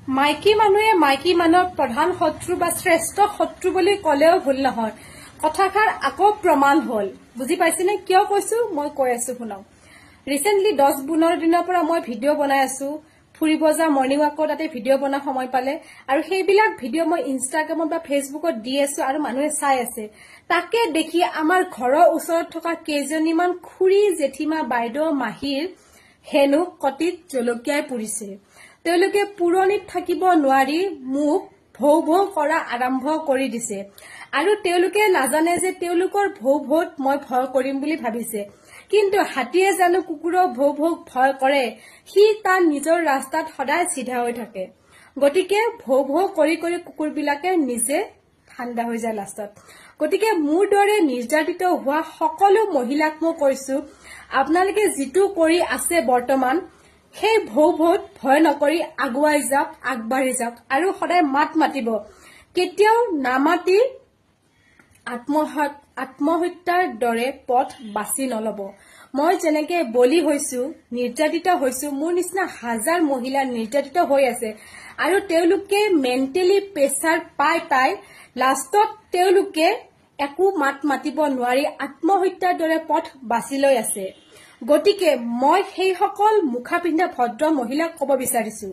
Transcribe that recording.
মাইকী মানুহে মাইকী মানুহৰ প্ৰধান শত্ৰু বা শ্ৰেষ্ঠ শত্ৰু বুলি ক'লেও ভুল নহয়। কথাষাৰ আকৌ প্ৰমাণ হ'ল। বুজি পাইছেনে কিয় কৈছো? মই কৈ আছো শুনক। ৰিচেণ্টলি 10-15 দিনৰ পৰা মই ভিডিঅ' বনাই আছো। ফুৰিব যাওঁ, মৰ্ণিং ৱাকৰ তাতে ভিডিঅ' বনোৱা সময় পালে, আৰু সেইবিলাক ভিডিঅ' মই ইনষ্টাগ্ৰামত বা ফেচবুকত দি আছো আৰু মানুহে চাই আছে। তাকে দেখি আমাৰ ঘৰৰ ওচৰত থকা কেইজনীমান খুৰী, জেঠীমা, বাইদেউ, মাহীৰ হেনো কটিত জলকীয়াই পুৰিছে। তেওঁলোকে পুৰণিত থাকিব নোৱাৰি মোক ভৌ ভৌ কৰা আৰম্ভ কৰি দিছে। আৰু তেওঁলোকে নাজানে যে তেওঁলোকৰ ভৌ ভৌত মই ভয় কৰিম বুলি ভাবিছে। কিন্তু হাতীয়ে জানো কুকুৰৰ ভৌ ভৌক ভয় কৰে? সি তাৰ নিজৰ ৰাস্তাত সদায় চিধা হৈ থাকে। গতিকে ভৌ ভৌ কৰি কৰি কুকুৰবিলাকে নিজে ঠাণ্ডা হৈ যায় লাষ্টত। গতিকে মোৰ দৰে নিৰ্যাতিত হোৱা সকলো মহিলাক মই কৈছো, আপোনালোকে যিটো কৰি আছে বৰ্তমান, সেই ভৌ ভৌত ভয় নকৰি আগুৱাই যাওক, আগবাঢ়ি যাওক আৰু সদায় মাত মাতিব। কেতিয়াও নামাতি আত্মহত্যাৰ দৰে পথ বাছি নলব। মই যেনেকে বলি হৈছো, নিৰ্যাতিত হৈছো, মোৰ নিচিনা হাজাৰ মহিলা নিৰ্যাতিত হৈ আছে আৰু তেওঁলোকে মেণ্টেলি প্ৰেচাৰ পাই পাই লাষ্টত তেওঁলোকে একো মাত মাতিব নোৱাৰি আত্মহত্যাৰ দৰে পথ বাছি লৈ আছে। গতিকে মই সেইসকল মুখা পিন্ধা ভদ্ৰ মহিলাক ক'ব বিচাৰিছো।